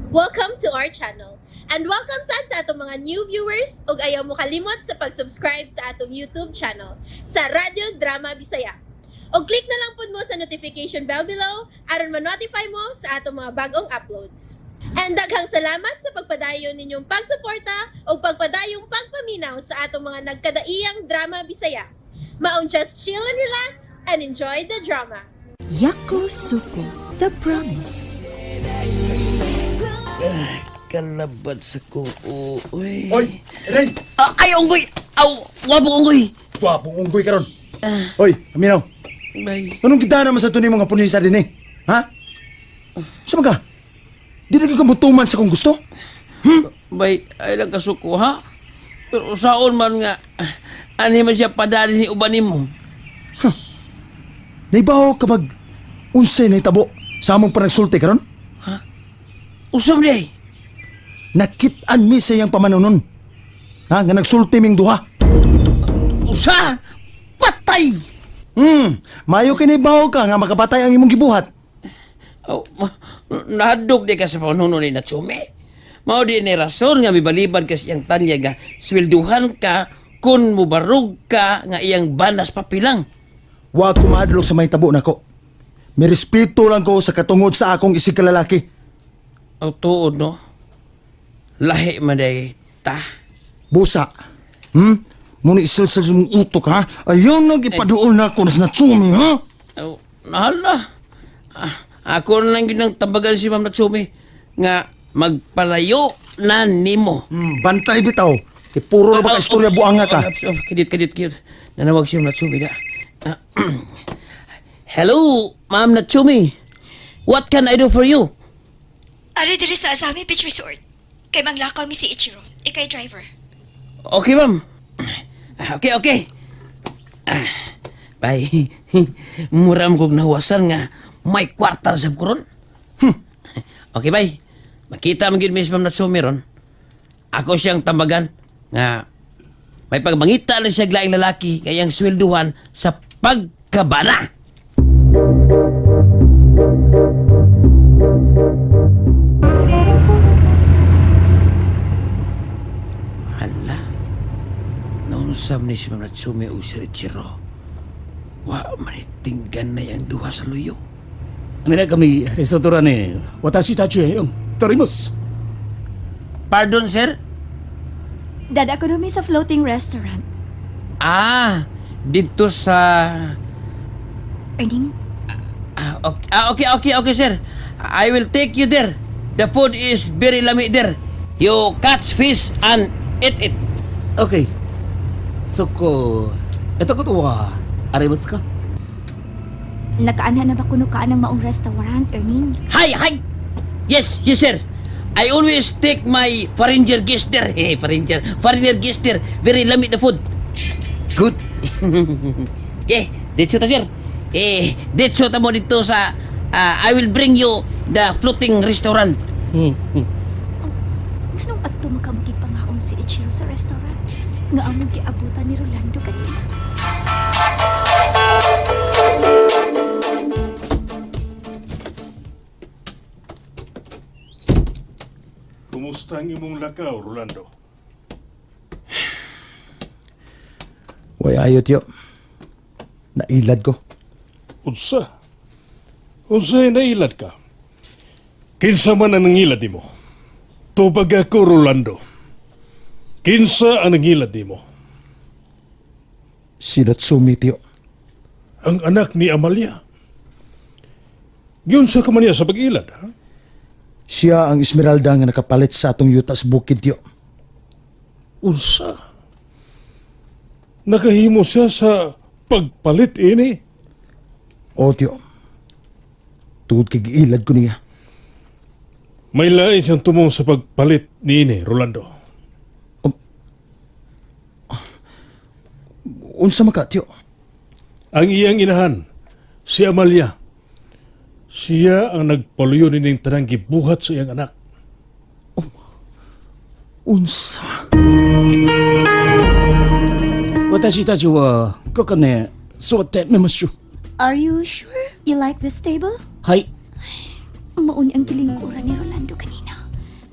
Welcome to our channel. And welcome sad sa atong mga new viewers ug ayaw mo kalimot sa pag-subscribe sa atong YouTube channel sa Radyo Drama Bisaya. Og click na lang pud mo sa notification bell below aron ma-notify mo sa atong mga bagong uploads. And daghang salamat sa pagpadayon ninyong pagsuporta ug pagpadayong pagpaminaw sa atong mga nagkadaiyang drama Bisaya. Maong just chill and relax and enjoy the drama. Yakusoku, The Promise. Kalabad sa kuko. Uy. Oy, Ren! Ah, ay, unggoy! Aw, wabo unggoy! Gwapong unggoy karon. Oy, Aminaw. Bay. Anong kita naman sa tunay mga punisa din eh? Ha? Sa mga? Di na ka mutuman sa kung gusto? Bay, ay lang kasuko, ha? Pero saon man nga, ani man siya padali ni uban nimo. Naibaho ka mag unsay na itabo sa among panagsulti karon? Usab di ay. Nakit-an mi sa iyang pamanunon. Ha? Nga nagsulti ming duha. Usa! Patay! Mayo kinibaho ka nga makapatay ang imong gibuhat. Aw, nahadlok di ka sa panuno ni Natsume. Mao di ni rason nga mibalibad ka siyang tanya nga swelduhan ka kung mubarog ka nga iyang banas papilang. Wa ko maadlok sa mahitabo nako. May respeto lang ko sa katungod sa akong isig kalalaki. Aw, tuod, no? Lahi man day ta. Busa. Muna isilsil sa mong utok, ha? Ayaw nang ipaduol na ako na Natsumi, ha? Oh, nahala. Ah, ako na lang yun ang tambagan si Ma'am Natsumi nga magpalayo na nimo. Bantay bitaw. Kay puro na ba ka istorya buanga ka? Oh, kadit, kadit, kadit. Nanawag si Ma'am Natsumi na. Ah, hello, Ma'am Natsumi. What can I do for you? Ari diri sa Azami Beach Resort. Kay manglakaw mi si Ichiro. Ikay driver. Okay, ma'am. Ah, okay, okay. Ah, bye. Mura mo kong nahuwasan nga may kwarta sa kuron. Okay, bye. Makita mo gyud Miss Ma'am Natsumi ron. Ako siyang tambagan nga may pagmangita lang siya laing lalaki kay ang swelduhan sa pagkabana. Hala. Naunsam ni si Ma'am Natsumi o si Richiro. Wa manitinggan na yang duha sa luyo. みなみレストランに私たちへ取ります。 Pardon, sir? Dada ko mi sa floating restaurant. Ah, dito sa. Erning, Ah, okay, ah, okay, sir. I will take you there. The food is very lami there. You catch fish and eat it. OK。そこ、えたことはありますか？ Nakaanha na ba kuno ka ng maong restaurant, Erning? Hi, hi. Yes, sir. I always take my foreigner guest there. Hey, foreigner guest there. Very lami the food. Good. Eh, dito ta, sir. Eh, dito ta mo dito sa I will bring you the floating restaurant. Nganong adto makamakigpangaon si Ichiro sa restaurant? Nga among giabutan ni Rolando kanina. Kumusta ang imong lakaw, Rolando? Way ayot yo. Nailad ko. Unsa? Unsa nailad ka? Kinsa man ang nangilad nimo? Tubag ako, Rolando. Kinsa ang nangilad nimo? Si Natsumi, tiyo. Ang anak ni Amalia. Giunsa ka man niya sa pag-ilad, ha? Siya ang Esmeralda nga nakapalit sa atong yuta sa bukid, tiyo. Unsa? Nakahimo siya sa pagpalit ini. O, tiyo. Tugod kay giilad ko niya. May lain siyang tumong sa pagpalit niini, Rolando. Unsa man ka, tiyo? Ang iyang inahan, si Amalia. Siya ang nagpaluyo nining tanang gibuhat sa iyang anak. Unsa? 私たちはここに座ってみましょう。 Are you sure you like this table? はい。 Mauni ang gilingkuran ni Rolando kanina.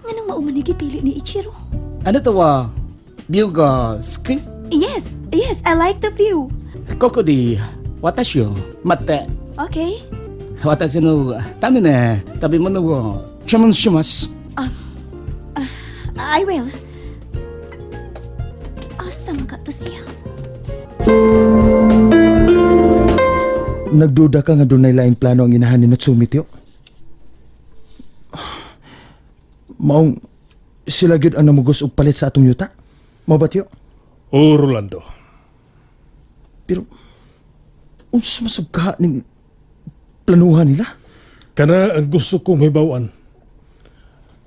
Nganong mao man ni gipili ni Ichiro? あなたはビューが好き Yes, I like the view. ここで私を待って。 Okay. 私のために食べ物を注文します。 I will. Asa man ka to siya? Nagduda ka nga dunay laing plano ang inahan ni Natsumi, tiyo. Maong sila gyud ang namugos og palit sa atong yuta. Mao ba, tiyo? O Rolando, Pero unsa man sab kaha ning planuhan nila? Kana ang gusto kong hibawan.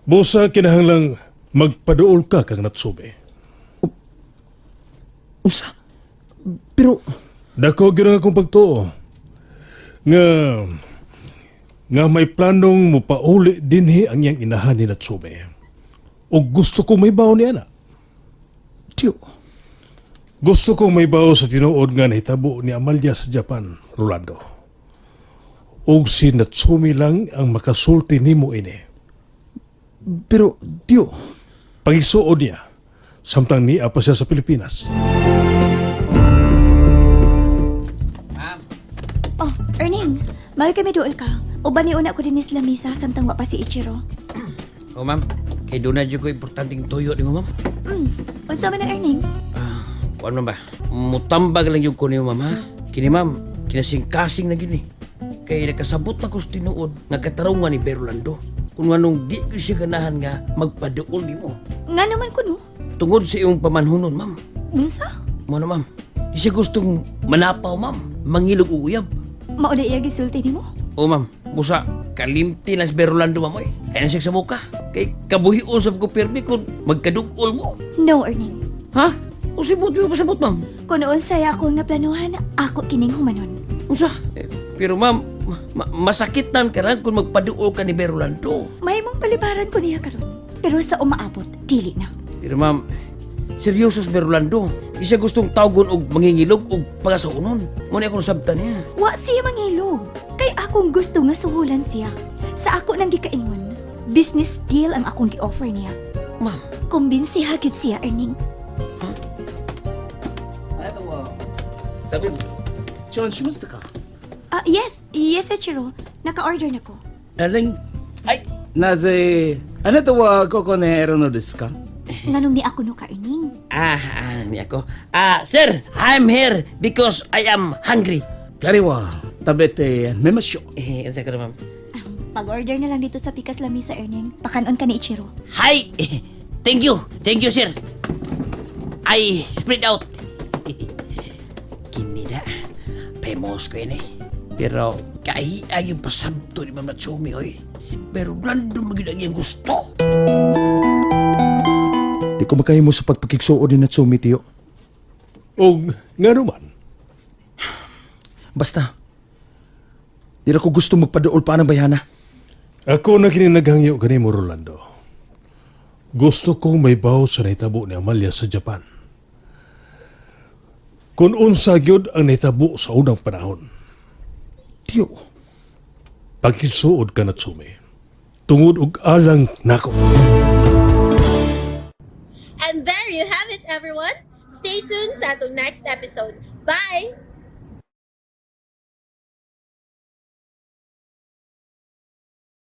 Busa kinahanglang magpaduol ka kang Natsume. Unsa? Pero Dako gyud ang akong pagtuo nga may planong mopauli dinhi ang iyang inahan ni Natsume. O gusto kong mahibaw ni ana. Tiyo, Gusto kong mahibaw sa tinuod nga nahitabo ni Amalia sa Japan, Rolando. Og si Natsumi lang ang makasulti nimo ini. Pero tiyo, Pagisuod niya, samtang niya pa siya sa Pilipinas. Oh, Erning, mayo kami duol ka. Uban ni una ko dinis lamisa samtang wa pa si Ichiro. Oh, ma'am. Kay doon na dyan ko importanteng tuyo ni mo, ma'am. Unsa man na, Erning? Kuan man ba? Mutambag lang yung ko niyo, ma'am, ha? Kini, ma'am, kinasing-kasing na gyud ni. Kay nakasabot na ko sa tinuod nga katarungan ni Berlando. Kung anong di ko siya ganahan nga magpaduol nimo. Nga naman ko no. Tungod sa iyong pamanhunon, ma'am. Unsa? Mo na, ma'am. Di siya gustong manapaw, ma'am. Mangilog og uyab. Mao na iya gisulti nimo? O, ma'am. Busa, kalimti na si Berlando, ma'am, oy. Ay na siya sa muka. Kay kabuhion sa ko pirmi kung magkadugol mo. No, Erning. Ha? O sibot mo pasabot, ma'am. Kung unsay akong naplanuhan, ako kining humanon. Unsa? Eh, pero ma'am, masakit nan ka lang kung magpaduol ka ni Berlando. May mong palibaran ko niya karon. Pero sa umaabot, dili na. Pero ma'am, seryoso si Berlando. Di siya gustong tawgon og mangingilog og pangasaunon. Muna akong nasabtan niya. Wa siya mangilog. Kay akong gusto nga suhulan siya. Sa ako nang gikaingon, business deal ang akong gi-offer niya. Ma'am, Kumbinsi hagit siya, Erning. あなたは食べ物注文しましたか Ah, yes, Ichiro. Naka-order na ko. エレン ay, なぜあなたはここにいるのですか Nganong ni ako no ka, Erning? Ni ako. Ah, sir, I'm here because I am hungry. 彼は食べてみましょう Eh, unsa ka na, ma'am? Ah, pag-order na lang dito sa Pikas Lamisa, Erning. Pakanon ka ni Ichiro. Hi! Thank you. Thank you, sir. I spread out. Kinida. Famous ko yun eh. Pero kahiag yung pasabto ni Ma'am Natsumi, oy. Pero random maging ang iyang gusto. Di ko makahimo sa pagpakigsuod ni Natsumi, tiyo. Og nga naman, Basta, di ra ko gusto magpaduol pa ng bayhana. Ako na kini naghangyo kanimo, Rolando. Gusto kong may bawo sa nahitabo ni Amalia sa Japan. Kung unsa gyud ang nahitabo sa unang panahon, Tiyo, pagkisuod ka, Natsume. Tungod og alang nako. And there you have it, everyone. Stay tuned sa atong next episode. Bye!